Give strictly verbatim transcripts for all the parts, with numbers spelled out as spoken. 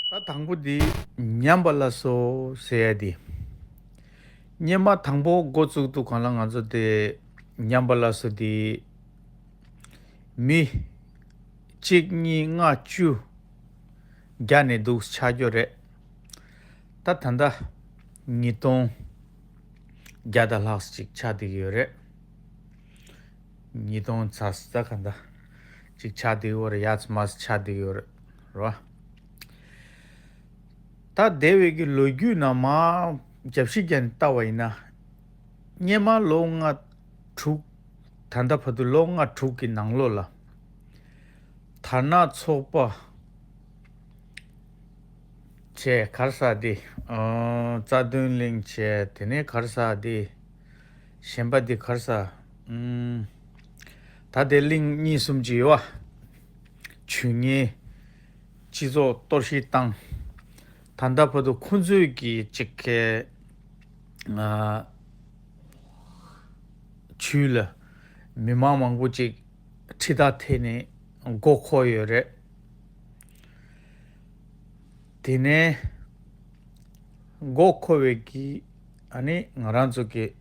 ད་དང་པོ་འདི་ཉམས་པ་སླར་གསོ་ཟེར་ཡ་འདི། སྔོན་མ་དང་པོ་འགོ་བཙུགས་དུས་སྒང་ལ་ང་ཚོ་དེ་ཉམས་པ་སླར་གསོ་འདི་མི་གཅིག་གཉིས་ལྔ་བཅུ་བརྒྱ་ནས་འདུག་ཆགས་རྒྱུ་རེད། ད་ད་ལྟ་ཉིས་སྟོང་བརྒྱ་དང་ལྷག་ཅིག་ཆགས་བསྡད་ཀྱི་ཡོད་རེད། ཉིས་སྟོང་ཙམ་ད་ག་འདྲ་ཅིག་ཆགས་བསྡད་ཡོད་རེད། ཡར་ཙམ་མར་ཙམ་ཆགས་བསྡད་ཡོད་རེད་རོ། ད་འདས་པའི་གི་ལོ་རྒྱུས་ནང་མར་རྒྱབ་བཤིག་བརྒྱབ་ནས་བལྟ་བ་ཡིན་ན། སྔོན་མ་ལོ་ལྔ་དྲུག་ད་ལྟ་བར་དུ་ལོ་ལྔ་དྲུག་གི་ནང་ལོགས་ལ། དར་ནག་ཚོགས་པ་བྱས་ག་རེ་ཟེར་དེ། ཨ། རྩ་དོན་གླིང་བྱས། དེ་ནས་ག་རེ་ཟེར་དེ། གཞན་པ་དེ་ག་རེ་ཟེར། ཨུམ། ད་དེ་གླིང་གཉིས་གསུམ་ཅིག་ཡོད་པ། བྱུས་ངན། སྤྱི་ཚོགས་གཏོར་བཤིག་བཏང་། ད་ལྟ་བར་དུ་ཁོང་ཚོས་ཀྱི་ཅིག་གི། ཨ། བྱུས་ལ་མི་མང་མང་པོ་ཅིག་ཁྲིམས་ཐག་ཐེག་ནས་མགོ་འཁོར་ཡོད་རེད། དེ་ནས་མགོ་འཁོར་བའི་གི། ཨ་ནི་ང་རང་ཚོ་གི་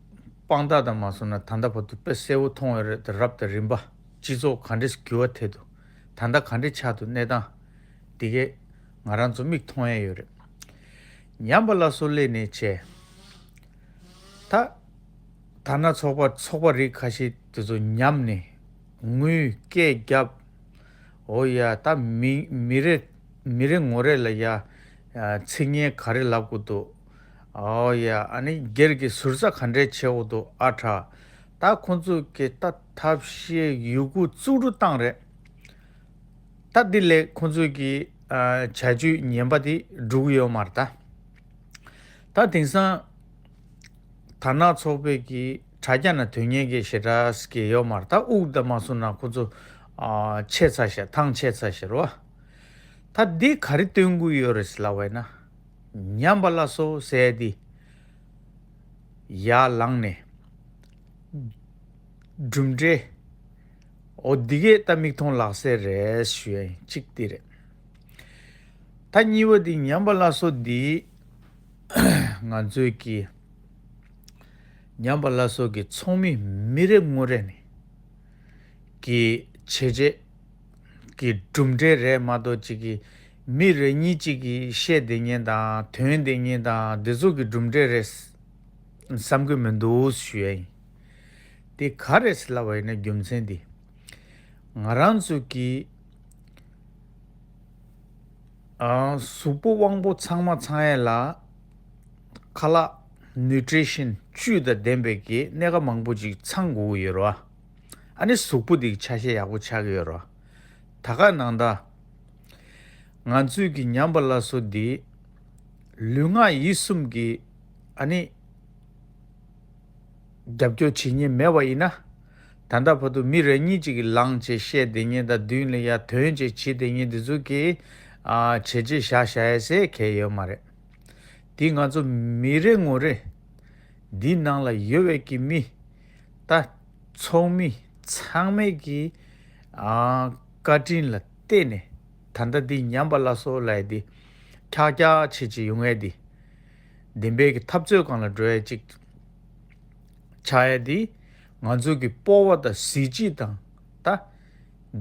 དཔང་རྟགས་དང་མ་སོང་ན་ད་ལྟ་བར་དུ་དཔེ་གསལ་པོ་མཐོང་ཡོད་རེད་དེ། རབ་དང་རིམ་པ་སྤྱི་ཚོགས་ག་འདྲས་འགྱུར་བ་ཐེབས་འདུག་ད་ལྟ་ག་འདྲས་ཆགས་འདུག་གནས་སྟངས་དེ་གས་ང་རང་ཚོ་མིག་མཐོང་ཡས་ཡོད་རེད། ཉམས་པ་སླར་གསོ་སླེབས་ནས་བྱས། ད་དར་ནག་ཚོགས་པ་ཚོགས་པ་རིགས་ཁ་ཤས་དེ་ཚོ་ཉམས་ནས་དངུལ་སྐད་བརྒྱབ། འོ་ཡ། ད་མི་མི་རེ་མི་རེ་ངོ་རེ་ལ་ཡ། ཚིག་ངན་ག་རེ་ལབ་དགོས་འདུག་འོ་ཡ། ཨ་ནི་སྒེར་གྱི་ཟུར་ཟ་ག་འདྲས་བྱེད་དགོས་འདུག་ཨ་ཁྲ། ད་ཁོང་ཚོ་གི་ད་ཐབས་ཤེས་ཡོད་རྒུ་རྩུབ་རུ་བཏང་རེད། ད་འདི་ལས་ཁོང་ཚོས་ཀྱི། ཨ། བྱ་སྤྱོད་ངན་པ་འདི་འགྲུབ་ཀྱི་ཡོད་མ་རེད་ད། ད་དེང་སང་དར་ནག་ཚོགས་པའི་གི་དྲ་རྒྱ་ནང་དོན་གཉེར་གྱི་ཞེ་དྲག་གི་ཡོད་མ་རེད་ད། དབུགས་དང་མ་སོང་ན་ཁོང་ཚོ། ཨ། ཆད་ཚར་ཤག་ཐང་ཆད་ཚར་ཤག་རོ། ད་འདི་ག་རེ་སྟོན་གྱི་ཡོད་རེད་ཟེར་ལབ་པ་ཡིན་ན། ཉམས་པ་སླར་གསོ་ཟེར་ཡ་འདི་ཡར་ལངས་ནས། གྲུབ་འབྲས། འོ་འདི་གས་ད་མིག་མཐོང་ལག་ཟིན་རེད་ཞུ་ཡ་ཡིན། གཅིག་འདི་རེད། ད་གཉིས་པ་འདི་ཉམས་པ་སླར་གསོ་འདི་ང་ཚོའི་གི་ཉམས་པ་སླར་གསོ་གི་ཚོགས་མི་མི་རེ་ངོ་རེ་ནས་གི་བྱས་རྗེས་ཀྱི་གྲུབ་འབྲས་རེད་མ་གཏོགས། གཅིག་གི་མི་རེ་གཉིས་གཅིག་གིས་བཤད་བསྡད་མཁན་དང་། ཐོན་བསྡད་མཁན་དང་། འདི་ཚོ་གི་གྲུབ་འབྲས་རེད་བསམ་གྱི་མི་འདུག་ཞུ་ཡ་ཡིན། དེ་ག་རེད་ཟེར་ལབ་པ་ཡིན་ན། རྒྱུ་མཚན་འདི། ང་རང་ཚོ་གི། ཨ། གཟུགས་པོ་དབང་པོ་ཚང་མ་ཚང་ཡས་ལ། ཁ་ལག་ནུ་ཊི་རི་ཤན་བཅུད་དང་ལྡན་པའི་གི་སྣེ་ཁ་མང་པོ་ཅིག་ཚང་དགོས་ཀྱི་ཡོད་རེད་བ། ཨ་ནི་གཟུགས་པོ་འདི་གི་ཆ་ཤས་ཡག་པོ་ཆགས་ཀྱི་ཡོད་རེད་བ། ད་ག་ནང་ད། ང་ཚོའི་གི་ཉམས་པ་སླར་གསོ་འདི་ལུས་ངག་ཡིད་གསུམ་གྱི། ཨ་ནི། རྒྱབ་སྐྱོར་བྱེད་མཁན་མེད་པ་ཡིན་ན། ད་ལྟ་བར་དུ་མི་རེ་གཉིས་ཅིག་གིས་ལངས་བྱས་བཤད་བསྡད་མཁན་དང་། མདུན་ལ་ཡར་ཐོན་བྱས་བྱེད་བསྡད་མཁན་འདི་ཚོ་གིས། ཨ། བྱས་རྗེས་བཞག་བཞག་ཡ་ཟེར་གང་ཡང་ཡོད་མ་རེད། འདི་ང་ཚོ་མི་རེ་ངོ་རེ། འདི་ནང་ལ་ཡོད་པའི་གི་མི། ད་ཚོགས་མི་ཚང་མས་ཀྱི། ཨ། བཀའ་དྲིན་ལ་བརྟེན་ནས་ད་ལྟ་འདི་ཉམས་པ་སླར་གསོ་ལབ་ཡ་འདི་འཁྱག་འཁྱག་བྱེད་བྱེད་ཡོང་ཡ་འདི། བདེན་པའི་གི་འཐབ་རྩོད་སྒང་ལ་འགྲོ་ཡ་ཅིག་ཆགས་ཡ་འདི། ང་ཚོ་གི་སྤོབས་པ་དང་གཟི་བརྗིད་དང་། ད་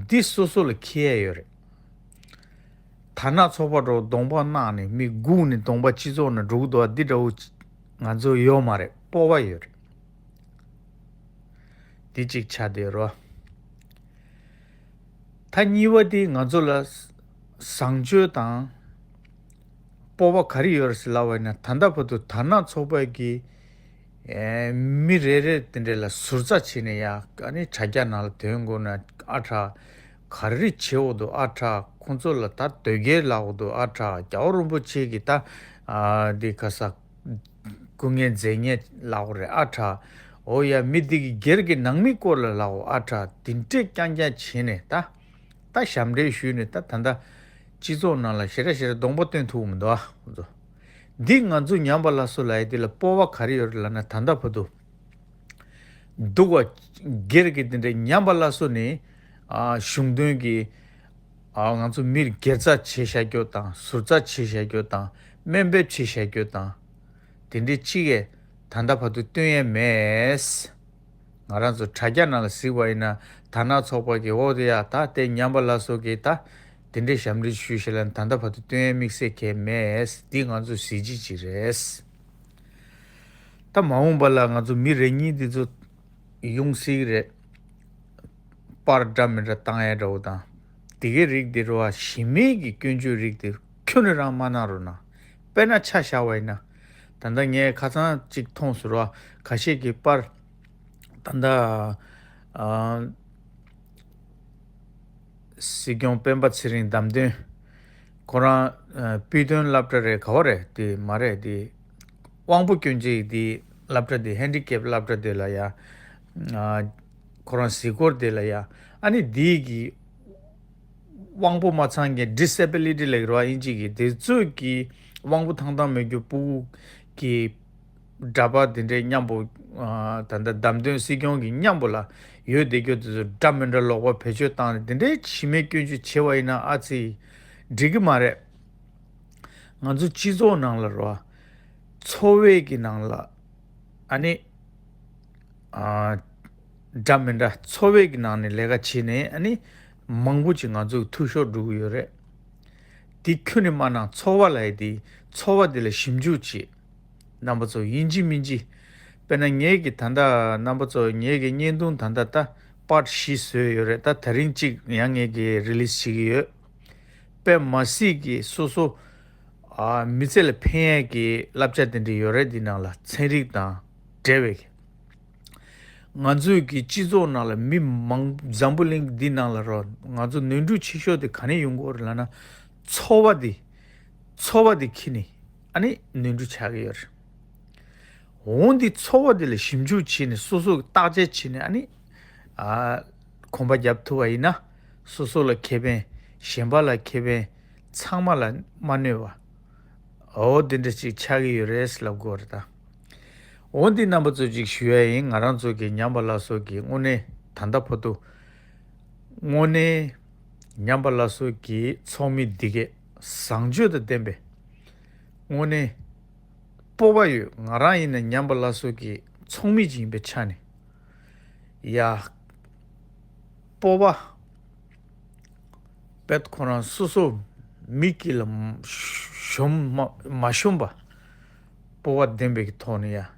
འདི་སོ་སོ་ལ་འཁྱེར་ཡ་ཡོད་རེད། དར་ནག་ཚོགས་པ་འདྲ་བོ་གདོང་པ་གནག་ནས་མི་སྒུག་ནས་གདོང་པ་སྤྱི་ཚོགས་ནང་འགྲོ་གི་འདུག་བ། འདི་འདྲ་བོ་ང་ཚོ་ཡོད་མ་རེད། སྤོབས་པ་ཡོད་རེད། འདི་གཅིག་ཆགས་བསྡད་རོ། ད་གཉིས་པ་དེ་ང་ཚོ་ལ་བཟང་སྤྱོད་དང་སྤོབས་པ་ག་རེ་ཡོད་རེད་ཟེར་ལབ་པ་ཡིན་ན། ད་ལྟ་བར་དུ་དར་ནག་ཚོགས་པ་གི། ཨེ། མི་རེ་རེ་དེ་འདྲ་ལ་ཟུར་ཟ་བྱས་ནས་ཡ། ཨ་ནི་དྲ་རྒྱ་ནང་ལ་ཐོན་དགོས་ན་ཨ་ཁྲ། ག་རེ་བྱེད་འོ་དོ་ཨ་ཁྲ། ཁོང་ཚོ་ལ་ད་དོལ་རྒྱལ་ལབ་འོ་དོ་ཨ་ཁྲ། རྒྱལ་བ་རིན་པོ་ཆེ་གི་ད། ཨ། འདི་ག་ས། སྐུ་ངལ་མཛད་ངལ་ལབ་འོ་རེད་ཨ་ཁྲ། འོ་ཡ། མི་འདི་གི་སྒེར་གྱི་ནང་མི་སྐོར་ལ་ལབ་འོ་ཨ་ཁྲ། དེ་འདྲས་རྐྱང་རྐྱང་བྱས་ནས་ད། ད་ཞབས་འདྲེན་ཞུས་ནས་ད་ད་ལྟ་སྤྱི་ཚོགས་ནང་ལ་ཞེ་དྲག་ཞེ་དྲག་གདོང་པ་སྟོན་ཐུབ་མི་འདུག་ཨ། ཁོང་ཚོ། འདི་ང་ཚོ་ཉམས་པ་སླར་གསོ་ལབ་ཡ་འདི་ལ་སྤོབས་པ་ག་རེ་ཡོད་རེད་ལབ་ན། ད་ལྟ་བར་དུ་འདུག་བ། སྒེར་གྱི་འདི་འདྲའི་ཉམས་པ་སླར་གསོ་ནི། ཨ། གཞུང་དོན་གྱི་ ཨ་ང་ཚོ་མིར་སྒེར་རྩ་བྱེད་བཞག་རྒྱུ་དང་ཟུར་རྩ་བྱེད་བཞག་རྒྱུ་དང་དམན་འབེབས་བྱེད་བཞག་རྒྱུ་དང་། དེ་འདྲའི་གཅིག་གིས་ད་ལྟ་བར་དུ་སྟོན་ཡས་མེད། ང་རང་ཚོ་དྲ་རྒྱ་ནང་ལ་གཟིགས་པ་ཡིན་ན་དར་ནག་ཚོགས་པ་གི་འོག་ཏུ་ཡ་ད་དེ་ཉམས་པ་སླར་གསོ་གི་ད་དེ་འདྲའི་ཞབས་འདྲེན་ཞུས་ཞེས་ལ་ད་ལྟ་བར་དུ་སྟོན་ཡས་དམིགས་བསལ་གང་ཡང་མེད། འདི་ང་ཚོ་གཟི་བརྗིད་ཅིག་རེད། ད་མ་འོངས་པ་ལ་ང་ཚོ་མི་རེ་གཉིས་འདི་ཚོ་ཡོང་སྲིད་ཀྱི་རེད། པར་འདྲ་མི་འདྲ་བཏང་ཡ་འདྲ་བོ་དང་། དེ་གའི་རིགས་དེ་རུ་བ་གཞི་མེད་ཀྱི་སྐྱོན་བརྗོད་རིགས་དེ་ཁྱོན་ནས་རང་མ་གནང་རོགས་གནང་། དཔེར་ན་ཆ་བཞག་པ་ཡིན་ན། ད་ལྟ་ངས་ཁ་སང་གཅིག་མཐོང་ཟེར་བ་ཁ་ཤས་ཀྱི་པར། ད་ལྟ་ཨ་སྲིད་སྐྱོང་སྤེན་པ་ཚེ་རིང་བདམས་ཐོན། ཁོ་རང་ཨ་སྤི་དོན་སློབ་གྲྭ་རེད་ག་བ་རེད་དེ་མ་རེད་དེ། དབང་པོ་སྐྱོན་ཅན་དེ་སློབ་གྲྭ་དེ་ཧེན་ཌི་ཀེབ་སློབ་གྲྭ་དེ་ལ་ཡ། ཨ་ཁོ་རང་གཟིགས་སྐོར་དེ་ལ་ཡ། ཨ་ནི་དེ་གི་དབང་པོ་མ་ཚང་མཁན་ཌི་སེ་བི་ལི་ཊི་ལབ་ཀྱི་རེད་བ་དབྱིན་ཇི་གི། དེ་ཚོས་ཀྱི་དབང་པོ་ཐང་ཐང་མེད་རྒྱུ་སྤུ་གུ་གི་འདྲ་པར་དེ་འདྲའི་མཉམ་པོ། ཨ་ད་ལྟ་བདམས་ཐོན་སྲིད་སྐྱོང་གི་མཉམ་པོ་ལ་ཡོད་བསྡད་རྒྱུ་དེ་ཚོ་འདྲ་མི་འདྲ་ལོག་པ་བེད་སྤྱོད་བཏང་ནས་དེ་འདྲའི་གཞི་མེད་སྐྱོན་བརྗོད་བྱས་པ་ཡིན་ན་ཨ་ཙི་འགྲིག་གི་མ་རེད། ང་ཚོ་སྤྱི་ཚོགས་ནང་ལ་རོ། འཚོ་བའི་གི་ནང་ལ་ཨ་ནི་ཨ་འདྲ་མི་འདྲ་འཚོ་བའི་གི་ནང་ནས་ལས་ཀ་བྱེད་ནས་ཨ་ནི་མང་པོ་ཅིག་ང་ཚོ་འཐུས་ཤོར་འགྲོ་གི་ཡོད་རེད། དེ་ཁྱོན་ནས་མ་གནང་། འཚོ་བ་ལབ་ཡ་དེ་འཚོ་བ་དེ་ལ་ཞིབ་འཇུག་བྱེད། རྣམ་པ་ཚོ་ཡིན་གཅིག་མིན་གཅིག་དཔེར་ན་ངེད་ཀྱི་ད་ལྟ་རྣམ་པ་ཚོ་ངེད་ཀྱི་བརྙན་ཐུང་ད་ལྟ་ད་པར་བཞི་བཟོས་ཡོད་རེད། ད་དེ་རིང་གཅིག་ཡང་ངེད་ཀྱི་རི་ལིས་བྱེད་ཀྱི་ཡོད། དཔེ་མ་སྲིད་ཀྱི་སོ་སོ་ཨ་མི་ཚེ་ལ་ཕན་ཡས་ཀྱི་བསླབ་བྱ་དེ་འདྲ་ཡོད་རེད། འདི་ནང་ལ་ཚན་རིག་དང་འབྲེལ་བའི། ང་ཚོའི་གི་སྤྱི་ཚོགས་ནང་ལ་མི་མང་འཛམ་བུ་གླིང་འདི་ནང་ལ་རོ། ང་ཚོ་ནོར་འཁྲུལ་ཆེ་ཤོས་དེ་ག་ནས་ཡོང་གི་ཡོད་རེད་ལབ་ན། འཚོ་བ་འདི་འཚོ་བ་འདི་འཁྱེར་ནས་ཨ་ནི་ནོར་འཁྲུལ་ཆགས་ཀྱི་ཡོད་རེད། འོ་འདི་འཚོ་བ་འདི་ལ་ཞིབ་འཇུག་བྱས་ནས་སོ་སོ་བརྟག་དཔྱད་བྱས་ནས་ཨ་ནི་ཨ་གོམ་པ་རྒྱབ་ཐུབ་པ་ཡིན་ན་སོ་སོ་ལ་ཁེ་ཕན། གཞན་པ་ལ་ཁེ་ཕན། ཚང་མ་ལ་མ་གནོད་པ། འོ་དེ་འདྲ་ཅིག་ཆགས་ཀྱི་ཡོད་རེད་ལབ་དགོས་རེད་ད། འོ་འདི་རྣམ་པ་ཚོ་ཅིག་ཞུ་ཡ་ཡིན། ང་རང་ཚོ་གི་ཉམས་པ་སླར་གསོ་གི་དངོས་གནས་ད་ལྟ་བར་དུ་དངོས་གནས་ཉམས་པ་སླར་གསོ་གི་ཚོགས་མི་འདི་གས་བཟང་སྤྱོད་དང་ལྡན་པའི་དངོས་གནས་སྤོབས་པ་ཡོད། ང་རང་ཡིན་ན་ཉམས་པ་སླར་གསོ་གི་ཚོགས་མི་ཅིག་ཡིན་པའི་ཆ་ནས་ཡ། སྤོབས་པ། དཔེ་ཁོ་རང་སོ་སོ་མི་དཀྱིལ་ལ་ཤོམ་མ་མ་ཤོམ་པ། སྤོབས་པ་ལྡན་པའི་གི་ཐོག་ནས་ཡ།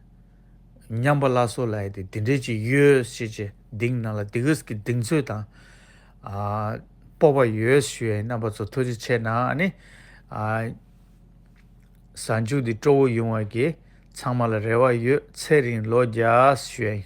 ཉམས་པ་སླར་གསོ་ལབ་ཡ་དེ་འདི་འདྲས་ཅིག་ཡོད་ཞེས་བྱས་གདེང་ནང་ལ་དེ་གས་ཀྱི་གདེང་ཚོད་དང་། ཨ་སྤོབས་པ་ཡོད་ཞུ་ཡ་ཡིན། རྣམ་པ་ཚོ་ཐུགས་རྗེ་ཆེ་གནང་། ཨ་ནི་ཨ་གཟའ་མཇུག་འདི་སྤྲོ་བོ་ཡོང་བ་གི་ཚང་མ་ལ་རེ་བ་ཡོད། ཚེ་རིང་ལོ་བརྒྱ་ཞུ་ཡ་ཡིན།